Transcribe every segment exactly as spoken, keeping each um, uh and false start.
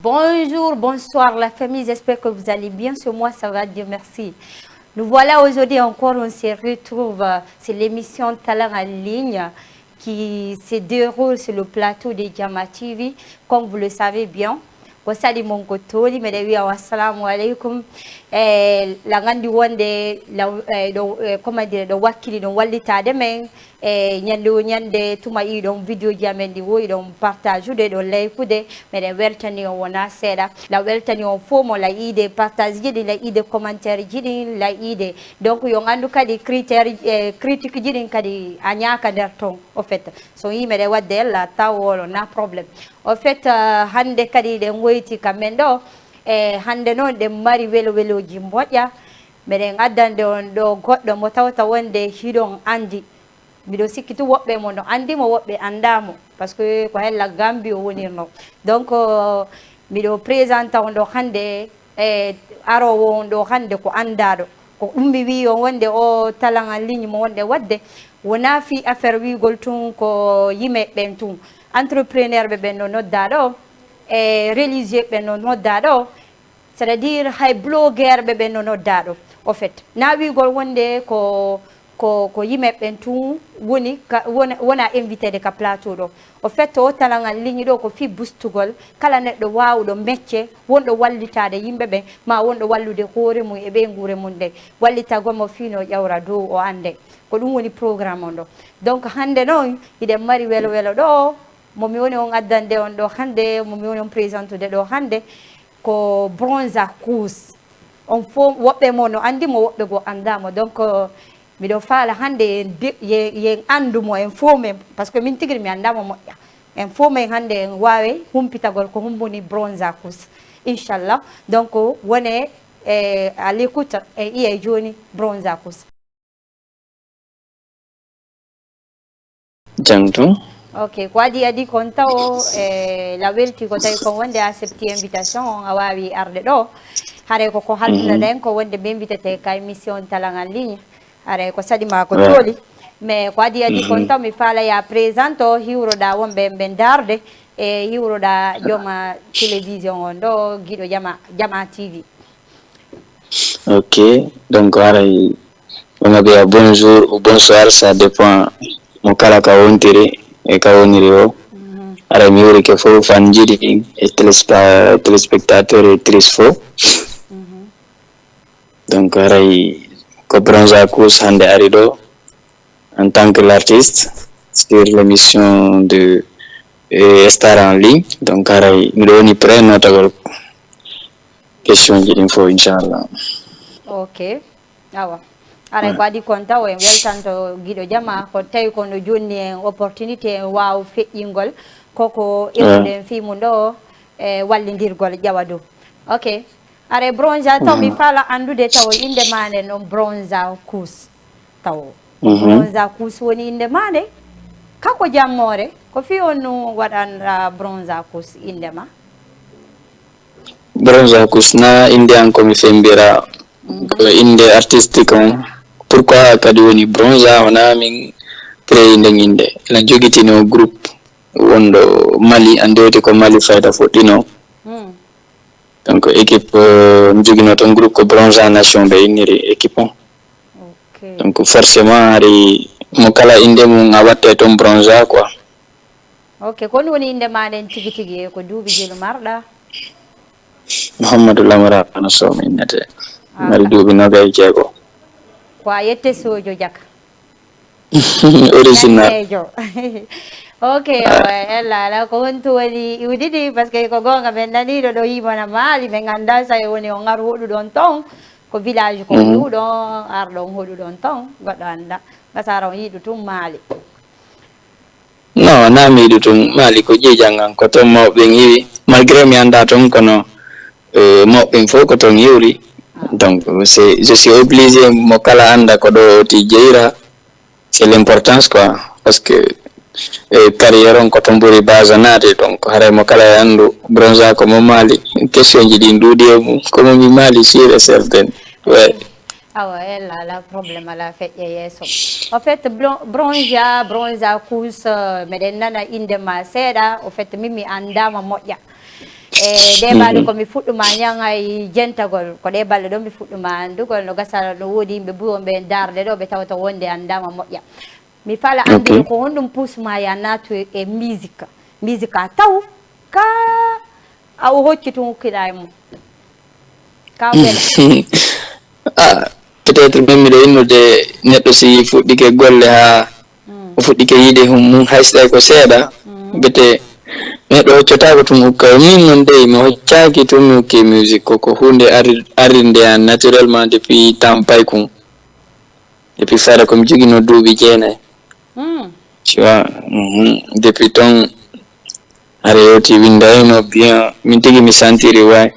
Bonjour, bonsoir la famille, j'espère que vous allez bien. Ce mois, ça va, Dieu merci. Nous voilà aujourd'hui encore, on se retrouve euh, sur l'émission Talent en ligne qui se déroule sur le plateau de Jama T V. Comme vous le savez bien, ko sali mon ko tooli, mbeɗa wiya o assalamu aleykum. E la nganndi wonde la, e, ɗo, e, comment dire, ɗo wakkili ɗon wallitaade men. E ñande o ñande tuma iɗon vidéo ji amen ɗi woyi ɗon partage ude ɗon laykude, meɗen weltani on wona seeɗa. La weltani on fof mo la iide partage ji ɗin, la iide commentaire ji ɗin, la iide. Donc yo anndu kadi critère, e critique ji ɗin kadi a ñaaka nder ton. Au fait, so yii meɗen wadde la tawolo na problème. Au fait, euh, hannde kadi ɗen woyti ka men ɗo. E hannde noon ɗen mari welo weloji moƴƴa. Meɗen addande on ɗo goɗɗo mo tawta wonde hiɗon anndi. Miɗo sikki tun woɓɓe mo no anndi mo, woɓɓe anndaa mo, parce que ko hella Gambie o wonirno. Donc, euh, miɗo présenta on ɗo hannde, e aroowo on ɗo hannde ko anndaaɗo. Ko ɗum mi wiyi on wonde o talent en ligne mo wonɗen wadde, wonaa fii affaire wiigol tun ko yimɓe ɓen tun. Entrepreneur ɓe ɓen no noddaa ɗo, e religieux ɓe no noddaa ɗo, c'est-à-dire hay blogueur ɓe ɓen no noddaa ɗo. Au fait, na wiigol wonde ko, ko, ko yimɓe ɓen tun woni ka, wona, wona invité de ka plateau ɗo. Au fait, o talent en ligne ɗo ko fii bustugol kala neɗɗo waawuɗo mecce, wonɗo wallitaade yimɓe ɓen, ma wonɗo wallude hoore mum e ɓeynguure mum nden, wallitagol mo fii no ƴawra dow o annde. Ko ɗum woni programme on ɗo. Donc, hannde noon, hiɗen mari welo welo ɗo, mo mi woni on addande on ɗo hannde, mo mi woni on présentude ɗo hannde, ko Bronza Coast. On fof, woɓɓe mo no anndi mo, woɓɓe goo anndaa mo. Donc, euh, miɗo faala hannde yen de-, ye-, yen anndu mo en fof men, parce que min tigi mi anndaa mo moƴƴa. En fof men hannde en waawe humpitagol ko humbuni Bronza Coast. Inchallah. Donc, wone, eh, à l'écoute, e iye jooni Bronza Coast. Jam tun. Ok, ko adi adi kon tawo, e la welti ko tawi kon wonde a accepti invitation on, a waawi arde ɗo. Hare ko ko haldunoɗen ko wonde ɓe invitete ka émission Talent en ligne. Hare ko saɗi ma ko tooli. Mais ko adi adi kon taw mi faala ya présente o hiwroɗa wonɓe ɓe ndaarde e hiwroɗa jooma télévision on ɗo giɗo Jama, Jama T V. Ok, donc haray ɓe nga ɓeya bonjour ou bonsoir, ça dépend mo kala ka wontiri e ka woniri o. Haray mi wurike fof fan jiɗi e téléspa-, téléspectateur e tris fof. Donc haray ko Bronza Coast hannde ari ɗo en tant que l'artiste sur l'émission de, euh, Star en ligne. Donc haray miɗo woni prêt notagol question ji ɗin fof, inchallah. Ok. Awa. Aray ko adi kon taw en weltanto giɗo Jama, ko tawi ko no jonni en opportunité en waaw feƴƴingol koko ƴettuɗen fii mum ɗo e wallindirgol ƴawa dow. Ok. Aray Bronza taw mi faala anndude taw innde ma nde noon Bronza Coast. Taw Bronza Coast woni innde ma nde? Kako jammoore? Ko fii on no waɗanɗa Bronza Coast innde ma? Bronza Coast na innde an ko mi fembira. Ko innde artistique on. Pourquoi kadi woni Bronza? Wona min créé nden innde. Ena jogitino groupe wonɗo Mali, an jewti ko Mali fayda fuɗɗino. Donc équipe, euh, mi jogino ton groupe ko Bronza Nation ɓe inniri équipe on. Donc forcément hari mo kala innde mum a watte ton Bronza quoi. Ok, ko woni innde ma nden tigi tigi e ko duuɓi jelu marɗa? Mouhamadou Lamarana Sow mi innete. Mari duuɓi nogay e jeego. Ko a yette Sojo Jaka? Original. Ok, awa, ella ala ko honto woni iwdidi, parce que ko goonga men naniiɗo ɗo yimana Maali, men annda sa e woni on ar hoɗuɗon ton, ko village ko ɗuɗon, arɗon hoɗuɗon ton, goɗɗo annda. Ngasara on yiɗu tun Maali. Non, na mi yiɗu tun Maali ko jeejangan ko ton mawɓe ɓen iwi. Malgré mi annda ton kono, euh, mawɓe ɓen fof ko ton iwri. Donc c'est, je suis obligé mo kala annda ko ɗo o ti jeyra. C'est l'importance quoi. Parce que, euh, carrière on ko ton ɓuri base naade. Donc haray mo kala e anndu Bronza ko mo Maali. Question ji ɗin ɗuuɗi e mum. Ko mo mi Maali sûr et certain. Ouais. Awa, ella, ala problème, ala feƴƴe yeeso. Au fait, Bron-, Bronza, Bronza Coast, euh, meɗen nana innde ma seeɗa. Au fait, min mi anndaama moƴƴa. E ɗee balɗe ko mi fuɗɗuma ñaŋay jentagol, ko ɗee balɗe ɗo mi fuɗɗuma anndugol, no gasa no woodi yimɓe buy on ɓe darde ɗo ɓe tawata wonde anndaama moƴƴa. Mi fala anndude ko honɗum pusma ya naatu e musique. Musique a taw ka a o hocci tun ukkiɗa e mum. Ka o wela. Ah, peut-être min miɗo innude neɗɗo si fuɗɗike golle haa o fuɗɗike yiide hum mum hay so tawi ko seeɗa, bete neɗɗo hoccotaako tun ukka. Min non dey mi hoccaaki tun mi ukki musique ko, ko huunde arri-, arrirnde an naturellement depuis temps paykun. Depuis fare ko mi jogino duuɓi jeenay. Tu vois, mhm. Depuis ton, aɗa yewti windayno bien, min tigi mi sentiri way.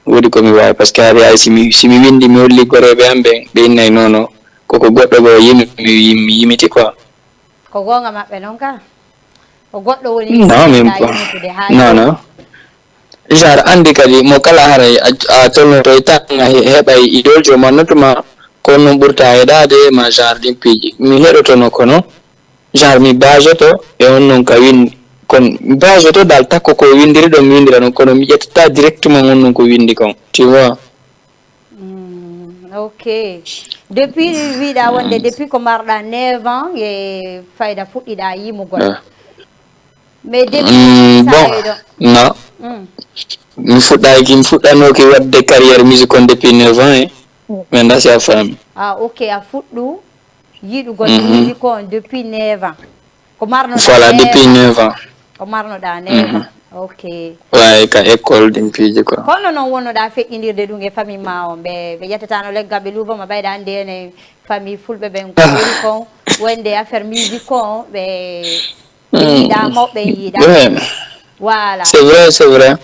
Woodi ko mi waawi, parce que hari ay si mi, si mi windi, mi holli goreeɓe am ɓen, ɓe innay non, non. Koko goɗɗo goo yimi, mi, mi yimiti quoi. Ko goonga maɓɓe non ka? Ko goɗɗo woni non, min yimitude haa non, non. Genre, anndi kadi mo kala haray a, a tolnoto e tan a he-, heɓay idol jo ma notuma ko non ɓurta heɗaade ma genre ɗin piiji. Mi heɗotono kono genre mi baajoto e on non ka win-, kon mi baajoto dal takko ko windiri ɗon mi windira ɗon kono mi ƴettata directement on non ko windi kon. Tu vois? Mm, ok. Depuis wiɗa wonde depuis ko marɗa neuf ans e fayda fuɗɗiɗa yimugol. Ah. Mais depuis mm, bon, no. Mm. Mi fuɗɗaki, mi fuɗɗanoki wadde carrière musique on depuis neuf ans, eh. Mi annda si a faami. Ah, ok, a fuɗɗu yiɗugol musique on depuis neuf ans. Ko marnoɗa voilà, depuis neuf ans. Ko marnoɗa neuf ans. Ok. Way ka école ɗin piiji quoi. Kono non wonnoɗa feƴƴindirde ɗum e famille ma on ɓe, ɓe ƴettatano leggal ɓe luuba ma ɓayɗa anndi ene famille fulɓe ɓen ko ɓuri kon wonde affaire musique on ɓe ɓe yiɗa mawɓe yiɗa. Voilà. C'est vrai, c'est vrai.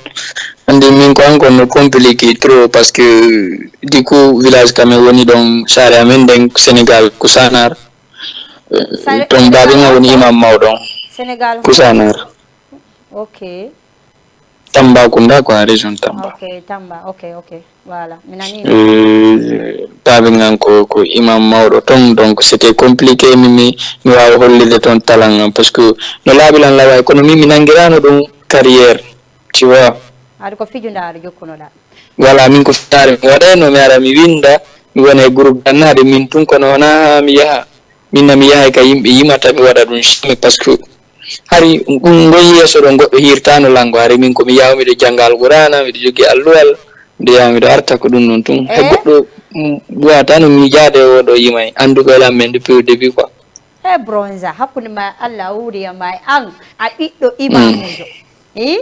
Anndi min ko an kon no compliqué trop parce que du coup village kamen woni ɗon saare amen nden Sénégal Koussanar. Ton baabi ma woni imam mawɗo. Sénégal Koussanar. Ok. Tambacounda quoi, région Tamba. Ok, Tamba. Ok, ok. Voilà, mi nani. Euh, baabi ngan ko, ko imam mawɗo ton, donc c'était compliqué mi, mi, mi waawa hollirde ton talan ngan, parce que no laabi lan laway, kono min mi nangirano ɗum carrière, tu vois. Aɗa ko fijundaari jokkunoɗa. Voilà, min ko fitaare mi waɗayno, mi ara mi winda, mi wona e groupe dannaade min tun, kono wona mi yaha. Min na mi yahay ka yimɓe yimata mi waɗa ɗum jamais, parce que hari ɗum ngol yeeso ɗo goɗɗo hirtano lango, hari min ko mi yawa miɗo jannga alqur'ana, miɗo jogii alluwal, miɗo yawa miɗo arta ko ɗum noon tun. Hay goɗɗo mm, wata no miijaade e oɗo yimay, annduɓe lan men depuis au début quoi. E Bronza, hakkunde ma e Allah o wuuri e ma e an, a ɓiɗɗo imamujo. Eh?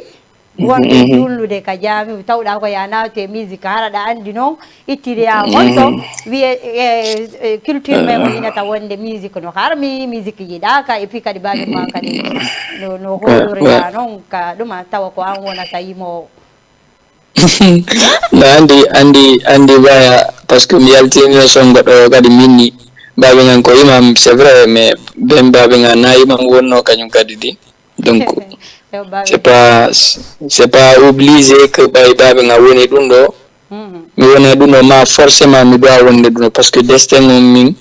Wonɓe julnude ka jaamiu, tawɗa ko ya naatu e musique, hara ɗa anndi noon, ittiri ya honto, wiye, e, e, culture men o inata wonde musique no harmi, musique yiɗaaka, et puis kadi baabi ma kadi no, no hollori ya noon, ka ɗum a tawa ko an wonata yimoowo. No anndi, anndi, anndi baya, parce que mi yaltini son goɗɗo o kadi minni, baabi ngan ko imam, c'est vrai, mais ben baabi ngan na imam wonno kañum kadi di. Donc, c'est pas, c'est pas obligé que ɓay baabe nga woni ɗum ɗo. Mi wona ɗum ɗo, ma forcément mi doit wonde ɗum ɗo, parce que destin on min,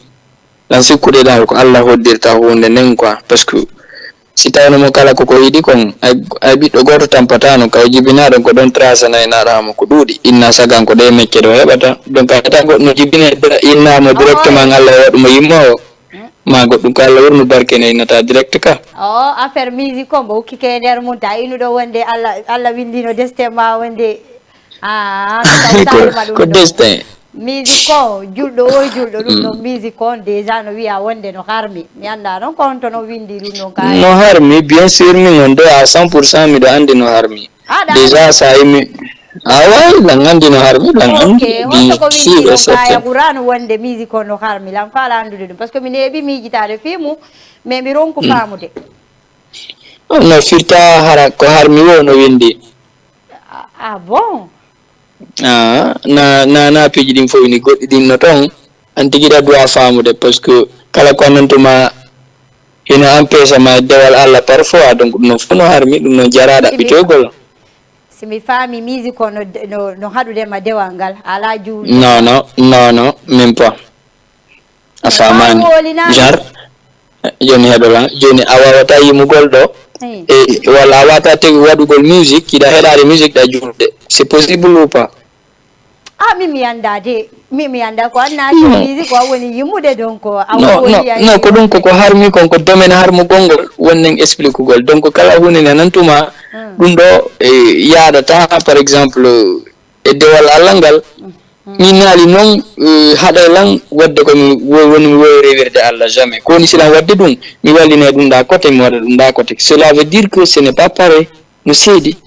ɗan sikkude dal ko Allah hoddirta hunde nden quoi. Parce que si tawno mo kala koko yiɗi kon, ay, ay ɓiɗɗo gooto tampatano, ka o jibinaɗon ko ɗon tracé naynaɗo hamo ko ɗuuɗi. Inna sagan ko ɗe mecce ɗo heɓata. Donc, a tan goɗɗo no jibine innamo directement, Allah e waɗumo yimmowo. Ma goɗɗum ko Allah wurnu barke ne innata direct ka. O affaire musique on mbo hokki ke nder mum ta inuɗo wonde Allah, Allah windino destin ma wonde. Ah, ko destin. Musique on julɗo o julɗo ɗum ɗon musique on déjà no wiya wonde no harmi. Mi annda noon ko honto no windi ɗum ɗon ka. No harmi, bien sûr, min on ɗo à cent pour cent miɗo anndi no harmi. Déjà sa yimi a wawi lan anndi no harmi lan anndi. Honto ko windi ɗum ka e Qur'an wonde musique on no harmi, lan faala anndude ɗum parce que mi neeɓi miijitaade fii mum, mais mi ronku faamude. No firta hara ko harmi wo no windi. Ah, ah bon? Ah, na, na, na piiji ɗin fof ini goɗɗi ɗin no toon. An tigi ɗa duwa faamude parce que kala ko annantuma ina empêche ma e dewal Allah parfois, donc ɗum noon fof no harmi, ɗum noon jara ɗaɓɓitoygol. Si mi faami musique o no, no, no haɗude ma dewal ngal, ala juulde. Non, non, non, non, même pas. A faamaani. Genre, jooni heɗo lan, jooni a waawata yimugol ɗo, E walla a wata tegi waɗugol musique, hiɗa heɗade musique ɗa julde. C'est possible ou pas? Ah, min mi annda de. Min mi annda ko annata musique ko woni yimude, donc a non non non ko ɗum koko harmi kon ko domaine harmugol ngol wonnen expliquegol. Donc kala hunde ne nantuma ɗum ɗo e yaadata par exemple e dewal Allah ngal. Min naali noon haɗay lan wadde ko mi woni mi wowi rewirde Allah jamais. Ko woni silan wadde ɗum mi wallina ɗum ɗa côté mi waɗa ɗum ɗa côté. Cela veut dire que ce n'est pas pareil. No seedi.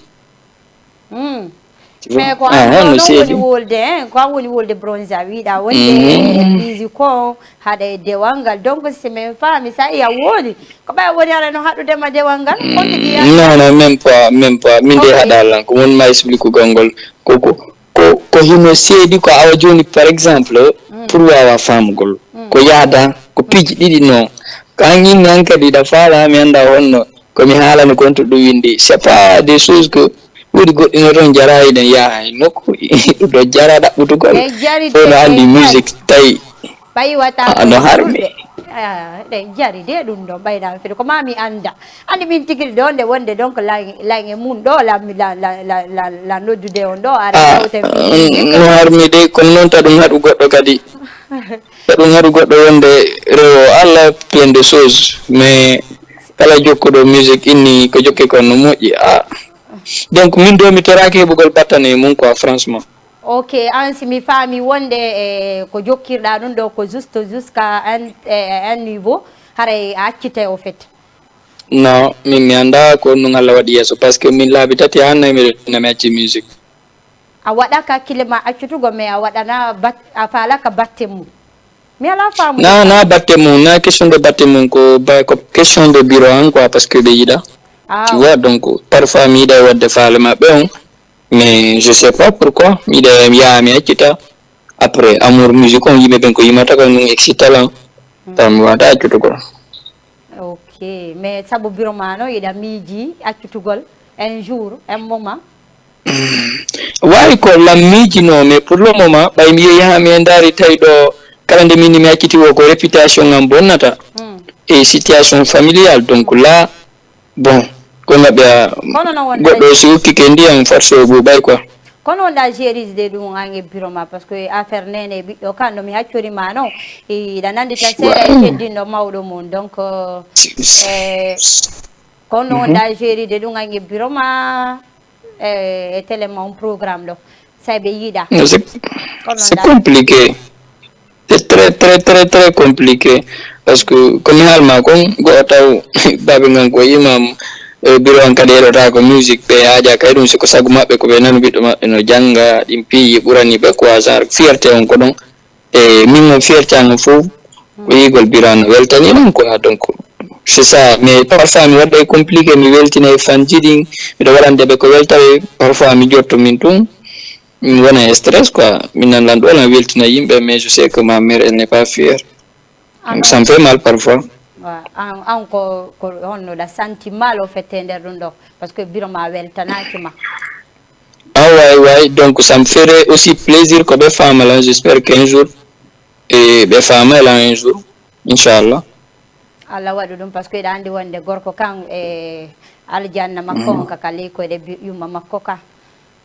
Mais ko an ɗo ɗon woni wolde en ko an woni wolde bronze a wiɗa wonde musique o haɗa e dewal ngal. Donc si min faami sa iya woodi ko ɓay woni aɗa no haɗudema dewal ngal? Kontigi ya Non non même pas même pas min de haɗa lan ko wonma expliquegol ngol koko ko ko hino seedi ko awa joni par exemple pour wawa famugol ko yaada ko piiji ɗiɗi non. Ko an inni hankadi ɗa faala mi anda honno ko mi haalani kon to ɗum windi c'est pas des choses que woodi goɗɗi no toon jara eɗen yaha e nokku ɗum ɗo jara ɗaɓɓutugol fof no andi musique tawi ɓayi wata no harmi. Ɗe jari de ɗum ɗo ɓayda fede ko ma mi anda andi min tigiri ɗo nde wonde donc lange mun ɗo la noddude on ɗo ara hewte no harmi de kono noon ta ɗum haɗu goɗɗo kadi. Ko ɗum haɗu goɗɗo wonde rewo Allah plein de choses mais kala jokkuɗo musique inni ko jokke kon no moƴƴi a donc min do mi toraki heɓugol battane e mum quoi franchement. Ok an si mi faami wonde e ko jokkirɗa ɗum ɗo ko juste jusqu'à un, un niveau haray a accite au fait? Non min mi annda ko ɗum Allah waɗi yeeso parce que min laabi tati ha nayi miɗo ina mi acci musique. A waɗaka hakkille ma accutugol mais a waɗana a faalaka batte mum. Mi alaa faamu. Na na batte mum na question de batte mum ko ba ko question de bureau an quoi parce que ɓe yiɗa. Tu vois donc parfois mi yiɗa wadde faale maɓɓe on mais je sais pas pourquoi mi yiɗa yaha mi accita. Après amour musique on yimɓe ɓen ko yimata ko ɗum excita lan. Taw mi wata accutugol. Ok mais sabu bureau ma no yiɗa miiji accutugol un jour un moment. Wawi ko lam miijino mais pour le moment ɓay mi yehi ha mi e ndaari tawi ɗo kala nde min mi acciti o ko réputation am bonnata e situation familiale donc là bon ko maɓɓe a goɗɗo si ukkike ndiyam force o ɓuuɓay quoi. Kono wonɗa géride ɗum an e bureau ma par ce que affaire nene e ɓiɗɗo ka no mi haccori ma no iɗa nandi tan seeɗa e teddinɗo mawɗo mum donc e Kono wonɗa géride ɗum an e bureau ma e télé ma on programme ɗo say ɓe yiiɗa. C'est compliqué. C'est très très très très compliqué parce que komi haalma kon go'o taw babe ngan ko imam bureau an kadi heɗotako musique ɓe haaja kay ɗum siko sagu maɓɓe ko ɓe nanu ɓiɗɗo maɓɓe no jannga ɗin piiji ɓurani ɓe quoi genre fierté on ko ɗon. E min on fierté an fof ko yigol birano weltani lan quoi donc c'est ça mais parfois mi waɗa e compliqué mi weltina e fanji ɗin miɗo waɗande ɓe ko weltaɓe parfois mi jotto min tun mi wona e stress quoi mi nan lan ɗo lan weltina yimɓe mais je sais que ma mère elle n'est pas fière donc ça me fait mal parfois. An ko ko honno ɗa santi mal o fette nder ɗum ɗo parce que biro ma weltanaki ma. Ah ouais ouais donc ça me ferait aussi plaisir ko ɓe faama lan j'espère qu'un jour e ɓe faama lan un jour inchallah. Allah waɗu ɗum parce que eɗa andi wonde gorko kan e aljanna makko on ka kala ko eɗe yumma makko ka.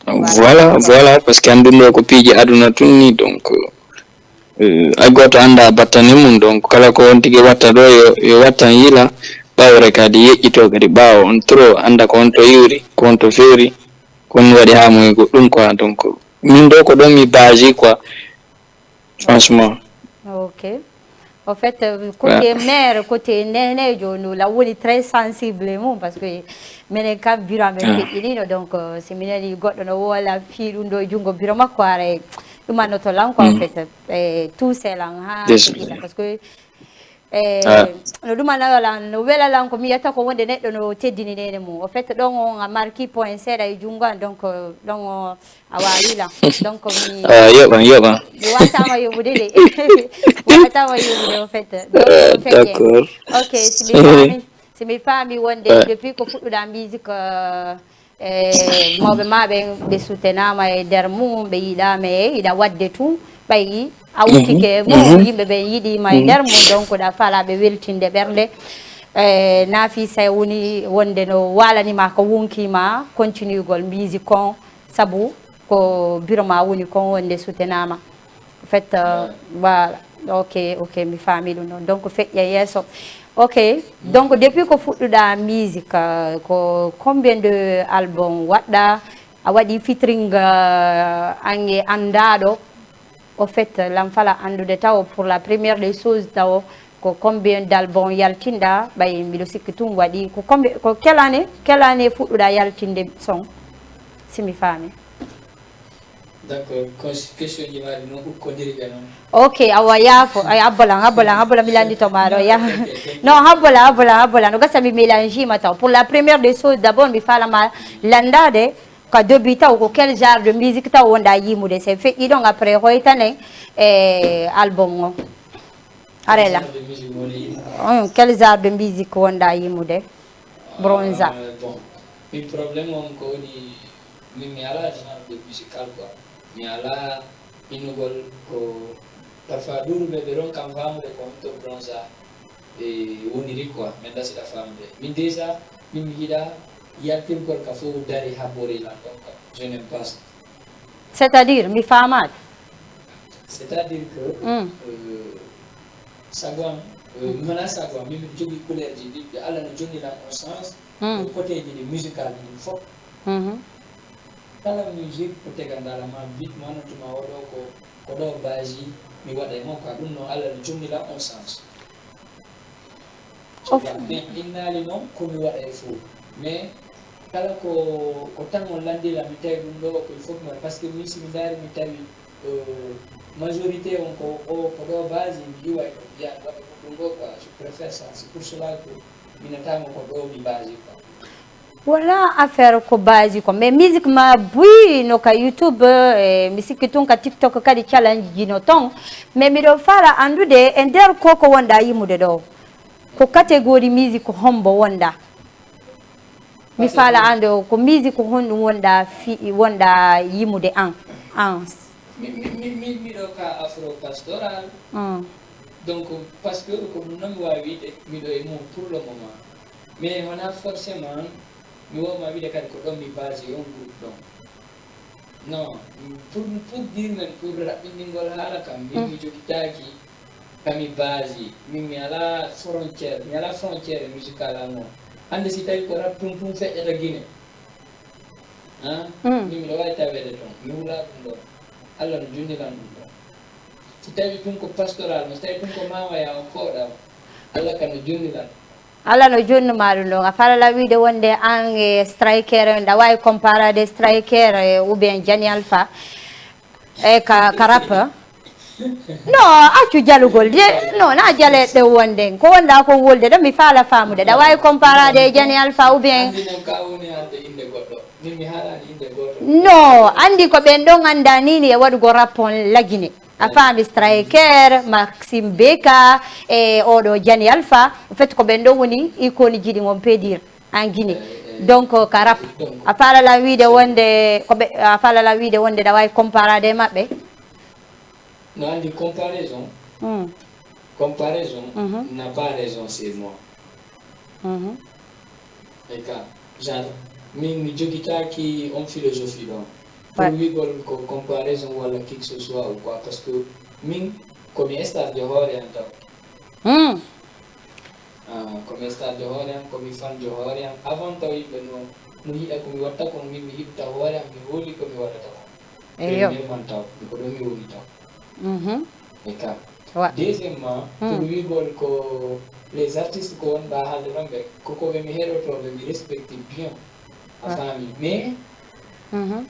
Voilà voilà parce que andun ɗo ko piiji aduna tun ni donc ay goto anda battane mum donc kala ko on tigi watta ɗo yo yo wattan yila ɓawre kadi yeƴƴito kadi ɓawo on trop anda ko on to iwri ko on to fewri. Ko ɗum waɗi haa moy goɗɗum quoi donc min ɗo ko ɗon mi baaji quoi franchement. Ok. En fait, côté mère, côté nenejo no la woni très sensible e mum parce que minen kam biro amen feƴƴinino donc si mi nani goɗɗo no woola fii ɗum ɗo e junngo biro makko aray ɗum annoto lan quoi en fait e tout c'est lan ha parce que e no ɗumanayolan no welalan ko mi yiyata ko wonde neɗɗo no teddini nene mum o fait ɗon on a marki point seeɗa e junngo an donc ɗon o a wawilan donc mi yoɓan yoɓan mi watama yoɓude de mi watama yoɓude o fait donc feƴƴe d'accord ok si mi faami si mi faami wonde depuis ko fuɗɗuɗa musique e mawɓe ma ɓen ɓe soutenama e nder mum ɓe yiɗama e iɗa wadde tout ɓay a ukkike mum yimɓe ɓen yiɗima e nder mum donc ɗa fala ɓe weltinde ɓerɗe E Nafisa woni wonde no waalanima ko wonkima continuegol musique kon, sabu ko bureau ma woni kon wonde soutenama. En fait, euh, voilà. Ok, ok, mi faami ɗum ɗon. Donc, feƴƴa yeeso. Ok, donc, depuis ko fuɗɗuɗa musique, euh, ko combien de album waɗɗa? A waɗi featuring, euh, an e anndaɗo. Au fait, lan fala anndude taw, pour la première des choses taw, ko combien d'album yaltinɗa? Ɓay miɗo sikki tun waɗi. Ko combien, ko quelle année, quelle année fuɗɗuɗa yaltinde son? Si mi faami. D'accord, question ji maɗi noon ukkodiri ɓe noon. Ok, awa yaafo, ay abbolan, abbolan, abbolan, mi lanndito ma ɗo, ya. Non, abbolan, abbolan, abbolan, no gasa mi mélange ma taw. Pour la première des choses, d'abord, mi faalama lanndade, ka début taw, ko quel genre de musique taw wonɗa yimude, c'est feƴƴi ɗon, après, hoytanen, e album o. Arela. Hum, quel genre de musique wonɗa yimude? Bronza. Bon, min problème on ko woni, min mi ala genre de musical quoi. Mi ala innugol ko parfois ɗuuɗuɓe ɓe ɗon kam famude ko honto bronza e woniri quoi, min ɗasiɗa famude. Min déjà min mi yiɗa yaltirgol ka fof dari habbori lan ɗon quoi. Je n'aime pas ça. C'est-à-dire, mi faamaaki. C'est-à-dire que, mm. euh, sago am, euh, mi wona sago am, min miɗo jogii couleur ji ɗi, ɗi Allah no jogii lan on sens, mm. Pour côté ji ɗi musical ɗi ɗum fof. Mm -hmm. Kala musique ko tegandala ma beat ma no tuma oɗo ko ko ɗo base mi waɗa e makko ɗum noon Allah no jogii lan on sens. Min innaali noon ko mi waɗa e fof mais kala ko ko tan on lanndila mi tawi ɗum ɗo ko il faut mi waɗa par ce que min si mi ndaari mi tawi majorité on ko o ko ɗo base mi iwa e ɗo mbiya mi waɗa ko ɗum ɗo quoi je préfère ça c'est pour cela que mi natama ko ɗo mi base quoi. Wala affaire ko baaji ko mais musique ma buy no ka youtube e mi sikki tun ka tiktok kadi challenge ji no ton mais miɗo fala andude e nder ko ko wonɗa yimude ɗo ko catégorie musique hombo wonɗa mi fala ande o ko musique honɗum wonɗa fi wonɗa yimude an an miɗo ka afro pastoral donc parce que ko ɗum noon mi wawi wiide miɗo e mum pour le moment mais wona forcément mi wawma wiide kadi ko ɗon mi base on groupe ɗon non pour pour dire men pour raɓɓindingol haala kam min mi jogitaki kami base min mi ala frontière mi ala frontière musical an o hande si tawi ko rap tum tum feƴƴata guine a min miɗo wawi tawede toon mi hula ɗum ɗon allah no junnilan ɗum ɗon si tawi ɗum ko pastoral mo si tawi ɗum ko mawaya on fooɗa o allah kam no junnilan Allah no jonnuma ɗum ɗon a falala wiide wonde an e striker en ɗa wawi comparade striker e ou bien jani alpha e ka ka rappeur non accu jalugol de non na jaleɗe wonde ko wonɗa ko wolde ɗo mi faala famude ɗa wawi comparade e jani alpha ou bien non andi ko ɓen ɗon anda nini e waɗugo rappon lagine a faami striker maxime beka e oɗo jani alpha en fait ko ɓen ɗon woni icone jiɗi on pedir en guinée donc ka rap a falala wiide wonde ko ɓe a falala wiide wonde ɗa wawi comparade e maɓɓe no andi comparaison hmm. Comparaison mm -hmm. N'a pas raison c'est moi mm -hmm. Eka genre min mi jogitaki on philosophie ɗon pour wigol ko comparaison walla quelque ce soit ou quoi parce que min komi star de hoore an taw hmm. Ah, komi star de hoore an komi fan de hoore an avant taw yimɓe no no yiɗa komi watta kon min mi yiɗta hoore an mi hooli komi waɗata kon eyo min man taw ko ɗo mi woni taw mhm. E ka deuxièmement hmm. Pour wigol ko les artistes ko wonɗa haalde ɗon ɓe koko ɓe mi heɗotoɓe mi respecte bien a faami mais mhm.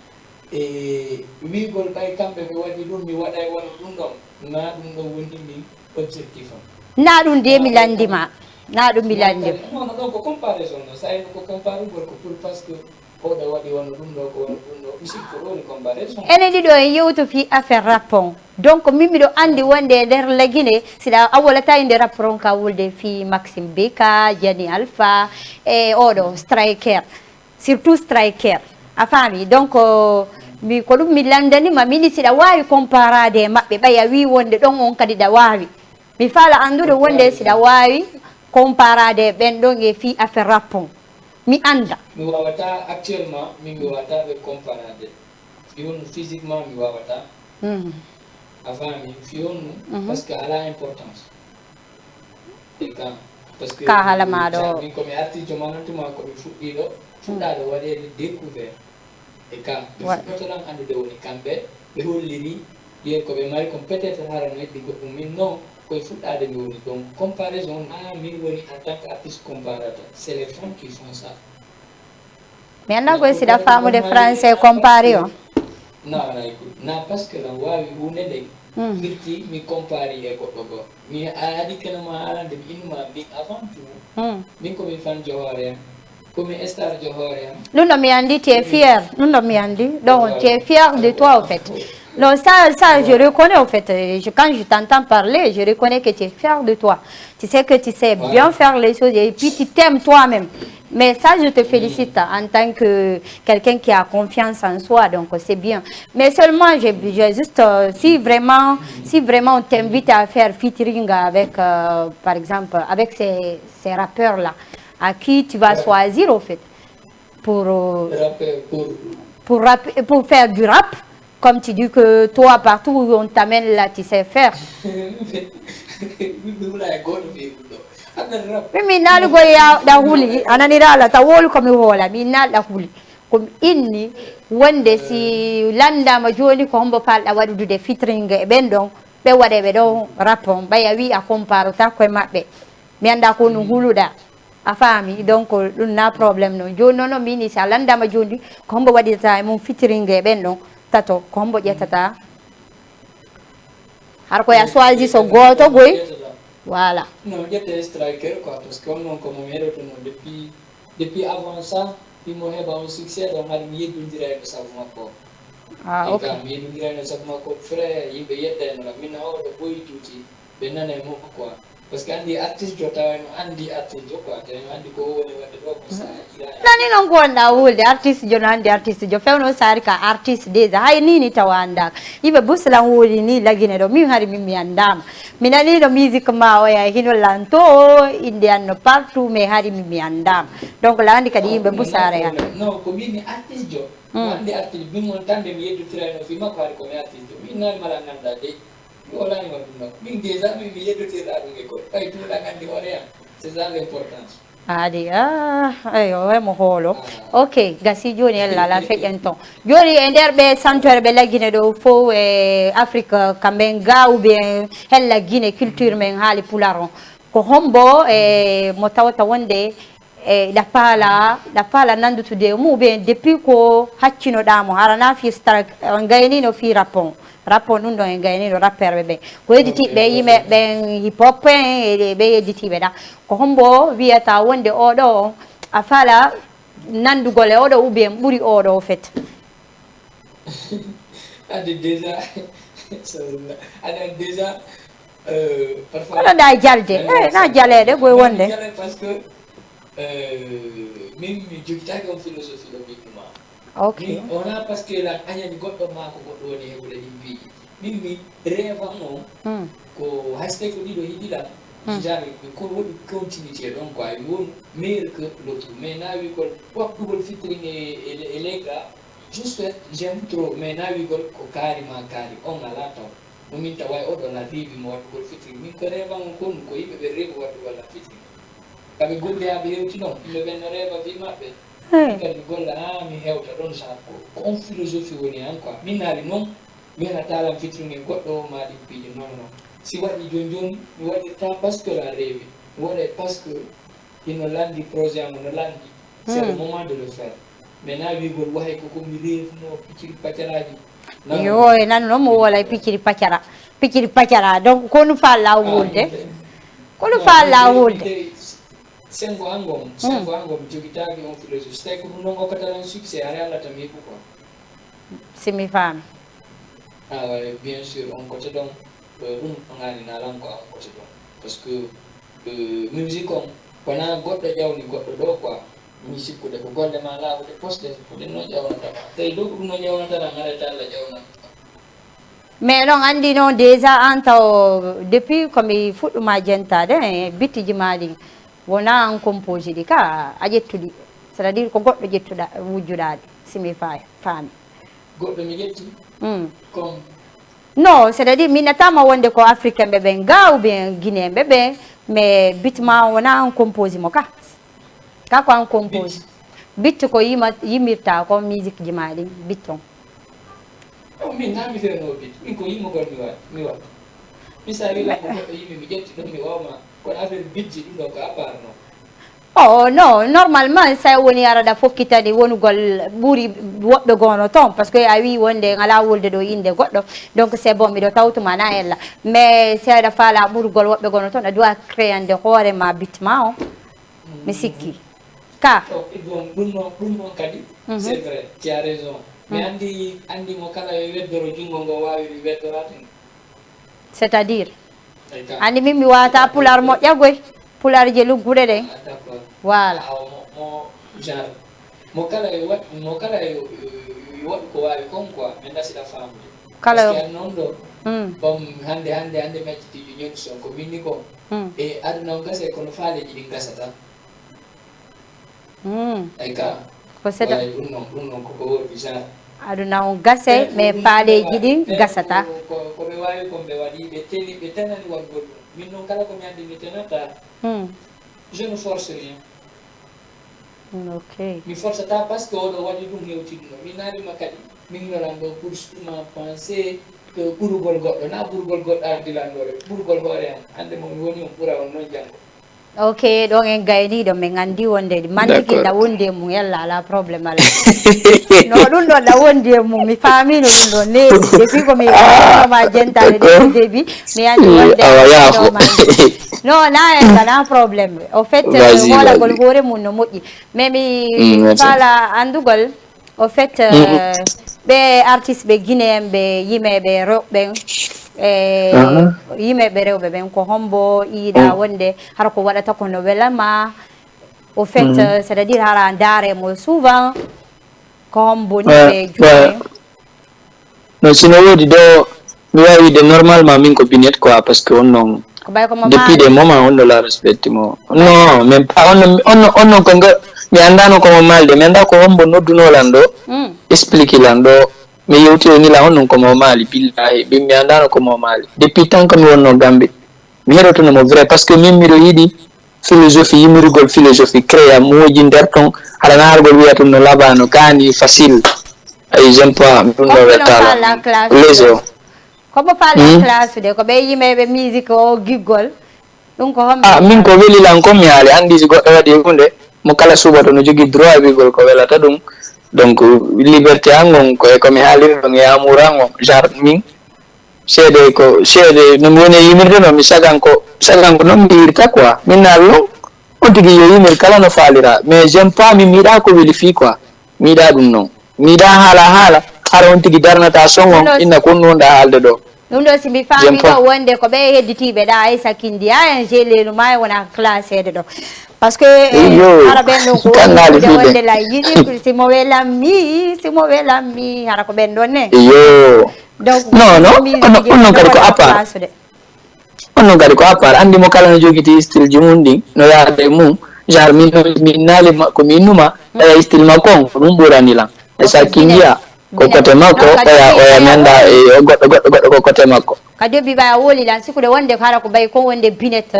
E wigol ɓay kamɓe ɓe waɗi ɗum mi waɗay wano ɗum ɗon na ɗum ɗon woni min objectif am na ɗum de mi landima na ɗum mi landima non non ɗon ko comparaison no sa eno ko comparugol ko pour parce que oɗo waɗi wano ɗum ɗo ko wano ɗum ɗo mi sikko ɗo woni comparaison enen ɗiɗo en yewto fi affaire rappon donc min miɗo andi wonde e nder lagine siɗa awolata inde rappron ka wolde fi maxime beka jani alpha e oɗo striker surtout striker a faami donc mi ko ɗum mi landanima mini siɗa wawi comparade e maɓɓe ɓay a wi wonde ɗon on kadi ɗa wawi mi fala andude wonde siɗa wawi comparade ɓen ɗon e fii affaire rappon? Mi annda. Mi wawata actuellement, min mi wawata ɓe comparade. Fi honno physiquement mi wawata. Mhm. A faami? Fi honno? Parce que ala importance. E kan. Parce que Ka hala ma ɗo. Min ko mi artijo manantuma ko mi fuɗɗiɗo fuɗɗaɗo waɗede découvert. E kan ɓe fuɗɗoto lan anndude woni kamɓe ɓe holliri ɓiyen ko ɓe mari kon, peut-être hara no heddi goɗɗum. Min non, koye fuɗɗade mi woni. Donc comparaison na min woni en tant que artiste comparata, c'est les femmes qui font ça. Mi annda koye siɗa faamude français compare o. Na na écoute na, parce que lan wawi hunde nden. Firti mi compari e goɗɗo goo, mi a- adi kene ma haalande mi innuma min avant tout. Min ko mi fan jo hoore am, ko mi star jo hoore am. Ɗum ɗo mi anndi, tu es fier. Ɗum ɗo mi anndi. Donc tu es fier de toi au fait. Non, ça, ça, je reconnais au fait. Euh, je- quand je t'entends parler, je reconnais que tu es fier de toi. Tu sais que tu sais bien faire les choses et puis tu t'aimes toi-même. Mais ça, je te félicite en tant que quelqu'un qui a confiance en soi, donc c'est bien. Mais seulement, j'ai j'ai juste, euh, si vraiment, si vraiment on t'invite à faire featuring avec, euh, par exemple, avec ces, ces rappeurs-là, à qui tu vas choisir au fait pour, euh, Rappeur pour pour, rap- pour faire du rap, comme tu dis que toi, partout où on t'amène là, tu sais faire. Ɗum wona e gooto fii ɗum ɗo. Annan rap. Min mi naali go ya da huli anani rala ta wolu ko mi hola mi naali da huli ko mi inni wonde si landama joni ko hombo falɗa waɗude featuring e ɓen ɗon ɓe waɗe ɓe ɗon rap on ɓay a wi a comparota koye maɓɓe mi anda ko no huluɗa a faami donc ɗum na problème non joni noon o mini si a landama joni ko hombo waɗirta e mum featuring e ɓen ɗon tato ko hombo ƴettata har ko ya choisi so gooto goy voilà. Non, ƴette striker quoi, parce que on non ko mo mi heɗoto non depuis depuis avant ça, himo heɓa on succès ɗon haɗa mi yeddondira e sabu makko. Ah, ok. Mi yeddondira e sabu makko frère, yimɓe yedda e non min na oɗo ɓoyi tuuti ɓe nana e mo quoi. Parce que andi artiste jo tawa no andi artiste jo quoi, tawa no andi ko woni wadde ɗo ko sa ira. Nani noon ko wonɗa wulde artiste jo no andi artiste jo fewno sari ka artiste déjà hay nini tawa andaka yimɓe buslan wuli ni lagine ɗo min hari min mi andama mi nani no musique ma oya hino lanto inde an no partout mais hari min mi andama donc la andi kadi yimɓe busara ya Non, ko min mi artiste jo. Ko andi artiste min mon tande mi yeddotirayno fi makko hari ko mi artiste jo. Min nani mala ganda de. Mi wolaani waɗ ɗum ɗo. Min déjà min mi yeddotirɗa ɗum e goɗɗo. Ɓay tuuɗa nganndi hoore yam. C'est ça l'importance. Haadi ah eyo hemo hoolo ok gasi jooni en lala feƴƴen ton jooni e nder ɓe santoore ɓe laggine ɗo fof e afrique kamɓe ga ou bien hella guine culture men haali pular on ko hombo e mo tawata wonde e ɗa faala ɗa faala nanndutude e mum ou bien depuis ko haccinoɗaa mo hara na fii star on gaynino fii rappon rappon ɗum ɗon en gaynino rapperɓe ɓe ko yedditiiɓe yimɓe ɓen hip hop en e ɓe yedditiiɓe ɗa ko hombo wiyata wonde oɗo on a faala nanndugol e oɗo ou bien ɓuri oɗo o fet Ade déjà, ade déjà, euh, parfois. Kono ɗa jalde, eh, na jaleɗe goy wonde. Jale parce que euh, min mi jogitaki on philosophie ɗo min ɗuma. Ok. Min ona parce que lan añani goɗɗo ma ko goɗɗo woni heɓude ɗin piiji. Min mi rêve am on Hmm. ko haste ko ɗiɗo hiɗi lan. Jare ko woɗi continuité ɗon quoi, mi won meilleur que l'autre. Mais na wi ko waɗɗugol featuring e e- e les gars. Juste j'aime trop mais na wigol ko kaari ma kaari on ala taw mo min tawa e oɗo la riibi mo waɗugol featuring min ko rêve am on konu ko yimɓe ɓe rêve waɗugol la featuring kaɓe golle ha ɓe hewti non yimɓe ɓen no rêve vie maɓɓe min kadi mi golla ha mi hewta ɗon sa ko ko on philosophie woni an quoi min naali non mi hena talan featuring e goɗɗo ma ɗin piiji non non si waɗi joni joni mi waɗirta parce que la rêve mi waɗay parce que hino lanndi projet am no lanndi c'est le moment de le faire mais na wigol wahay ko ko mi reefuno picciri paccaraji yo e nan noon mo wolay picciri paccara picciri paccara donc ko no falla wolde ko no falla wolde sengo angom sengo angom jogitaki on philosophie so tawi ko ɗum noon okkatalan succès hari allah tan mi heɓu quoi si mi faami ah ouais, bien sûr on côté donc ɗum ɗo ngani nalan ko on côté donc parce que musique on wona goɗɗo ƴawni goɗɗo ɗo quoi mi sikkude ko golle ma laaɓude posɗe ko ɗen noon ƴawnatama tawi dow ko ɗum noon ƴawnatana ngarata allah ƴawna mais noon anndi noon déjà an taw depuis komi fuɗɗuma jentade e bittiji ma ɗin Wonaa an composé ɗi ka a ƴettuɗi, c'est-à-dire ko goɗɗo ƴettuɗa wujjuɗaa ɗi, si mi fa- faami. Goɗɗo mi ƴetti Mm. Comme Non, c'est-à-dire mi natama wonde ko africain ɓe ɓen ga ou bien guinéen ɓe ɓe, mais beat ma wona an composé mo ka. Ka ko an composé. Beat ko yima yimirta ko musique ji ma ɗin beat on. Oh, min na mi fewno beat, min ko yimugol mi wa mi wa mi sa wila ko goɗɗo yimi mi ƴetti ɗum mi wawma. Kono affaire beat ji ɗum ɗo ko à part non. Oh non, normalement sa woni araɗa fokkitani wonugol ɓuri woɓɓe gono toon, parce que a wi wonde ngala wolde ɗo inde goɗɗo. Donc c'est bon, miɗo tawtuma na ella. Mais si aɗa faala ɓurgol woɓɓe gono toon, a doit créande hoore ma beat ma o. Mi sikki ka. Bon, ɗum noon ɗum noon kadi c'est vrai, tu as raison. Mais andi andi mo kala e weddoro junngo ngo waawiri weddorade. C'est-à-dire? Andi min mi wawata pular moƴƴa goy. Pular je lugguɗe ɗen. Voilà. Mo genre mo kala e waɗ mo kala e waɗ ko waawi kon quoi, min dasiɗa faamude. Kala yo. Parce que noon ɗo Hmm. Bon, hannde hannde hannde mi accitiijo ñoni son ko minni kon. Hmm. E aduna on gasa kono faaleeji ɗin gasata. Hmm. Ay ka. Ko seta. Wala ɗum noon ɗum noon koko woodi genre. Aduna on gase mais faaleeji ɗin gasata. Ko ɓe waawi kon ɓe waɗi ɓe teni ɓe tenani waɗgol ɗum. Min noon kala ko mi anndi mi tenata. Hmm. Je ne force rien. Ok. Mi forcata parce que oɗo waɗi ɗum hewtinno mi naalima kadi min nolan ɗo pour suma pensé que ɓurugol goɗɗo na ɓurugol goɗɗo ardilanɗore ɓurugol hoore am hannde mo mi woni on ɓura on noon janngo. Ok, ɗon en gayniɗo min anndi wonde mantiki na wondi e mum yalla ala problème ala. No ɗum ɗon na wondi e mum mi faamino ɗum ɗon ne depuis ko mi ma jentare depuis début mi anndi wonde. Non na en gana problème au fait hoolagol hoore mum no moƴƴi. Mais mi faala anndugol au fait ɓe artiste ɓe guinéen ɓe yimeɓe rewɓe ɓen e yimeɓe rewɓe ɓen ko hombo yiɗa wonde hara ko waɗata kono welama? Au fait c'est-à-dire hara ndaare mo souvent ko hombo ni ɓe juuɓe? Non, sino woodi ɗo mi wawi wiide normalement min ko binet quoi parce que on non depuis des moments on no la respecte mo non même pas on on on non ko nga mi andano ko mo malde mi anda ko hombo nodduno lan ɗo explique lan ɗo mi yewti o nila on non ko mo mali billahi bi mi andano ko mo mali depuis tant que mi wonno gambe mi heɗotono mo vrai parce que min miɗo yiɗi philosophie yimirugol philosophie créa mooji nder ton haɗa naargol wiya tun no labano kaani facile. Ay j'aime pas ɗum ɗo wettala les o. Komo faala classe de ko ɓe yimeɓe musique o giggol ɗum ko homɓe? Ah min ko weli lan ko mi haali andi si goɗɗo waɗi hunde mo kala suuɓato no jogii droit wiigol ko welata ɗum. Donc liberté an ngon ko e komi haaliri ɗon e amour an ngon genre min seede ko seede no mi woni e yimirde no mi sagan ko sagan ko noon mi yirta quoi min naal noon on tigi yo yimir kala no faalira mais j'aime pas mi miiɗa ko weli fii quoi miiɗa ɗum noon miiɗa haala haala hara on tigi darnata songon inna ko ɗum wonɗa haalde ɗo. Ɗum ɗo si mi faami ɗo wonde ko ɓe hedditiiɓe ɗa Aissa Kindia en gelelu ma e wona classede ɗo. Parce que hara ɓen ɗon ko wonde la yiɗi simo welammi simo welammi hara ko ɓen ɗon ne. Iyo. Donc non non on non kadi ko à part. On non kadi ko à part andi mo kala no jogiti style ji mum ɗin no yaada e mum genre min min naali ko mi innuma ɓaya style makko on ko ɗum ɓurani lan e sa kinjiya ko côté makko oya oya mi anda e goɗɗo goɗɗo goɗɗo ko côté makko. Kadi o ɓiɓa a woli lan sikude wonde ko hara ko ɓay ko wonde binet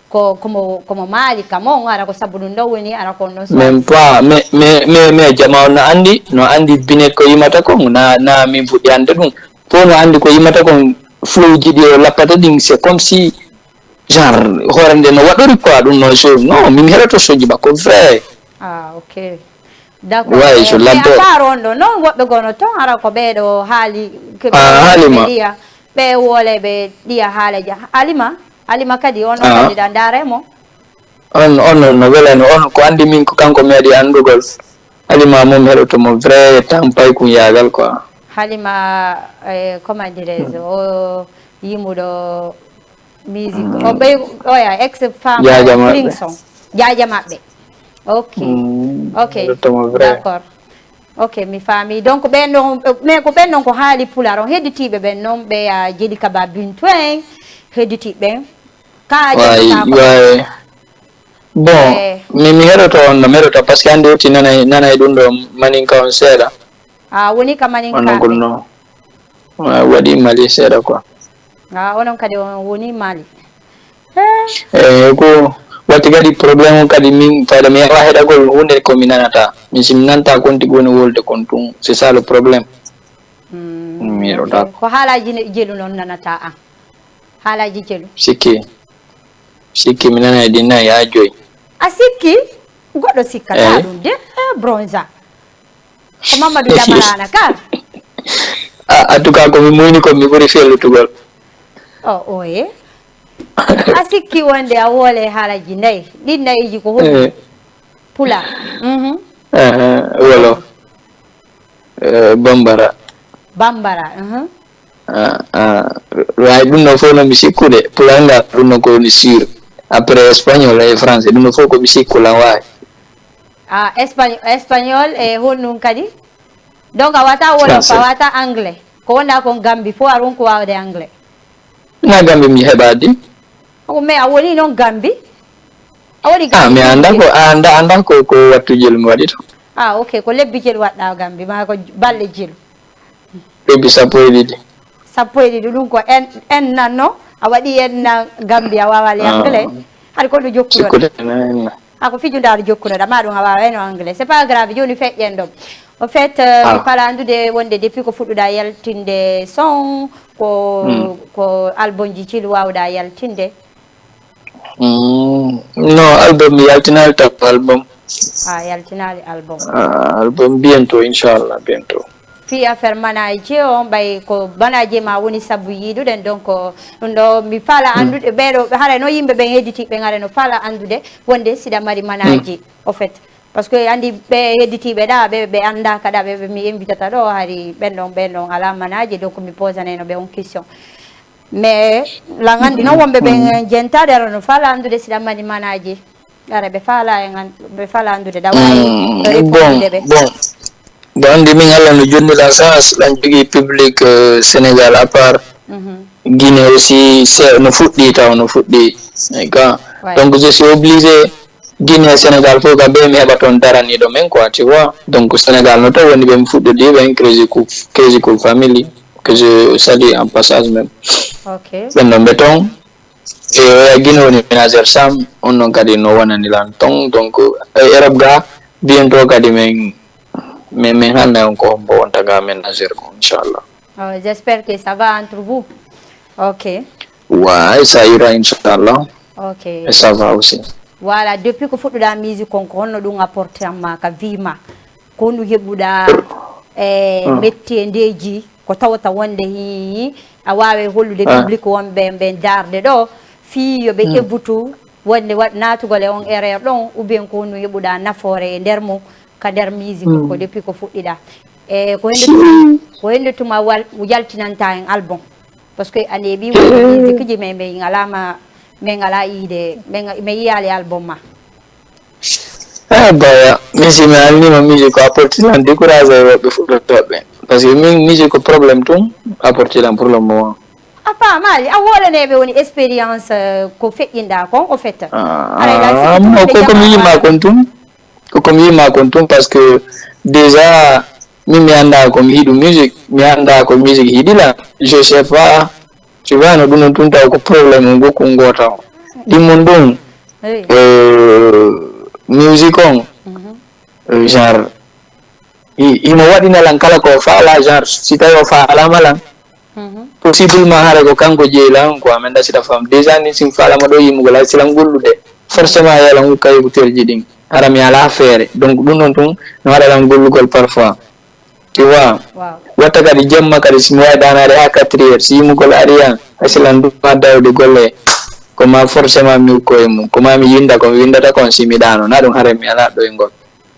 ko komo komo maali kam on ara ko sabu ɗum ɗo woni ara ko non. Même pas mais mais mais mais jama on no andi no andi binet ko yimata kon na na min fuɗɗi ande ɗum. Fof no anndi ko yimata kon flowji ɗi o lappata ɗin c'est comme si genre hoore nde no waɗori quoi ɗum no so non min heɗoto soji makko vrai. Ah ok. D'accord. Ouais, je l'adore. Mais à part on ɗo non woɓɓe gono ton ara ko ɓeɗo haali. Ah Halima. Ɓe wole ɓe ɗiya haaleja Halima. Halima kadi on ɗo kadi ɗa ndaare mo. On on no welani on ko anndi min ko kanko meeɗi anndugol. Halima mum heɗoto mo vrai temps paykun yaagal quoi. Halima eh, comment dirais-je o yimuɗo musique o ɓey oya ex femme Linson jaaja maɓɓe. Ok ok d'accord. Ok mi faami donc ɓen ɗon mais ko ɓen ɗon ko haali pular on hedditiiɓe ɓen noon ɓeya jeeɗi kaba bintu en hedditiiɓe ɓen. Ka a ƴettata ko. Bon, eh, mi mi heɗoto on no mi heɗoto, parce que hannde yewti nanay nanay ɗum ɗo maninka on seeɗa. A woni ka maninkaɓe? Onon gol no. Waɗi mali seeɗa quoi. A onon kadi on woni mali. Eh, ko watti kadi problème on kadi min fayda mi heɓa heɗagol hunde ko mi nanata, min si mi nanta kon tigi woni wolde kon tun, c'est ça le problème. Mi yeɗoɗa. Ko haalaji jelu noon nanata an? Haalaji jelu? Sikki. Sikki mi nana e ɗi nayi haa joyi. A sikki? Goɗɗo sikkata ɗum de. Eh, bronza. Ko Mamadou Jamarana ka? A en tout cas ko mi muyni ko mi ɓuri fellutugol. O oye. A sikki wonde a woole haalaji nayi? Ɗin nayiji ko holi? Pula. Mhm. Wolof. Bambara. Bambara. Mhm. Way ɗum ɗo fof no mi sikkude pulanga ɗum ɗo ko woni sûr. Après espagnol e français ɗum ɗo fof ko mi sikku lan wawi. A espagnol e honɗum kadi? Donc a wata wolof a wata anglais? Ko wonda kon gambi fof aɗa wonko wawde anglais? Na gambi mi heɓa di. Mais a woni noon gambi? A woni gambi mi anda ko a anda anda ko ko wattu jelu mi waɗi to. A ok ko lebbi jelu waɗɗa gambi ma ko balɗe jelu? Lebbi sappo e ɗiɗi. Sappo e ɗiɗi ɗum ko en en nanno a waɗi en na gambi a wawa le anglais? Hari ko ɗo jokkuɗo? Ako fijundaɗo jokkunoɗa ma ɗum a wawayno anglais c'est pas grave joni feƴƴen ɗom. Au fait mi fala andude wonde depuis ko fuɗɗuɗa yaltinde son ko ko album ji cil wawɗa yaltinde? No album mi yaltinali taw album. A yaltinali album? Album bientôt inchallah bientôt. Fii affaire manaji o ɓay ko manaji ma woni sabu yiiduɗen donc ɗum ɗo mi fala andude ɓeɗo haray no yimɓe ɓen hedditiɓe haray no fala andude wonde siɗa mari manaji au fait? Parce que andi ɓe hedditiɓe ɗa ɓe ɓe andaka ɗa ɓe ɓe mi invitata ɗo hari ɓen ɗon ɓen ɗon ala manaji donc mi posanayno ɓe on question. Mais lan andi noon wonɓe ɓen jentade ara no fala andude siɗa mari manaji? Ara ɓe fala en an ɓe fala andude ɗa wawi repondude ɓe? Bon bon bon andi min allah no jonni lan sens lan jogui public sénégal à part guinée aussi se no fuɗɗi taw no fuɗɗi. Ga donc je suis obligé guinée sénégal fof ga ɓe mi heɓa toon daraniɗo men quoi tu vois donc sénégal no taw woni ɓe mi fuɗɗodiɓe en crési cool crési cool family que je salue en passage même. Ɓen ɗon ɓe toon. E oya guine woni ménagère sam on noon kadi no wonani lan ton donc e europe ga bientôt kadi min min min hannay on ko hombo wonta ga ménagère ko inchallah. Oh, j'espère que ça va entre vous. Ok. Ouais ça ira inchallah. Ok. Et ça va aussi. Voilà depuis ko fuɗɗuɗa musique on ko honno ɗum apporte amma ka vie ma? Ko honɗum heɓuɗa e mettendeji ko tawata wonde hi a wawe hollude public wonɓe ɓen darde ɗo fii yoɓe ƴevvutu wonde waɗ natugol e on erreur ɗon ou bien ko honɗum heɓuɗa nafoore e nder mum ka nder musique ko depuis ko fuɗɗiɗa e ko hende tuma ko hende tuma wal yaltinanta en album? Parce que a neeɓi woni musique ji mais min alama min ala yiide min yiyaali album ma. Ah baya min si mi alnima musique ko apportilan découragé woɓɓe fuɗɗotooɓe parce que min musique ko problème tum apportilan pour le moment. A faamaali a wolaneɓe woni expérience ko feƴƴinɗa kon au fait? Aɗa koko mi yima kon tum koko mi yima kon tum parce que déjà min mi annda ko mi yiɗu musique mi annda ko musique yiɗila je sais pas. Tu vois no ɗum ɗon tun taw ko problème on gokku ngota on ɗimmon ɗum. Musique on genre himo waɗina lan kala ko faala genre si tawi o faalama lan possiblement hara ko kanko jeyi lan quoi min ɗa siɗa fam déjà ni sin faalama ɗo yimugol hay silan gollude forcément yalan hukka écouteurji ɗin hara mi ala feere donc ɗum ɗon tun no waɗa lan gollugol parfois. Tu vois? Watta kadi jemma kadi si mi wawi ɗanade ha quatre heures si yimugol ari an hasilan duma dawde golle ko ma forcément mi ukko e mum ko ma mi winda ko mi windata kon si mi ɗano na ɗum hare mi ala ɗo e ngol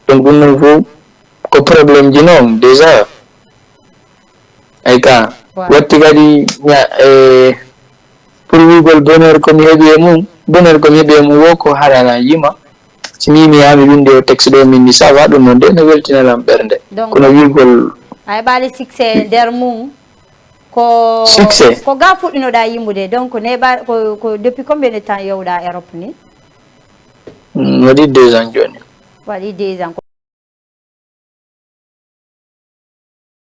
donc ɗum ɗum fof ko problème ji noon déjà. Ay ka watti kadi e pour wigol bonheur komi heɓi e mum bonheur komi heɓi e mum wo ko harala yima. Si mi yimi haa mi winndi o texte ɗo min ni ça va ɗum noon de no weltina lam ɓernde kono wiigol. A heɓaali succès nder mum ko succès ko ga fuɗɗinoɗa yimmude donc neɓa ko ko depuis combien de temps yowɗa Europe ni? Waɗi deux ans jooni. Waɗi deux ans.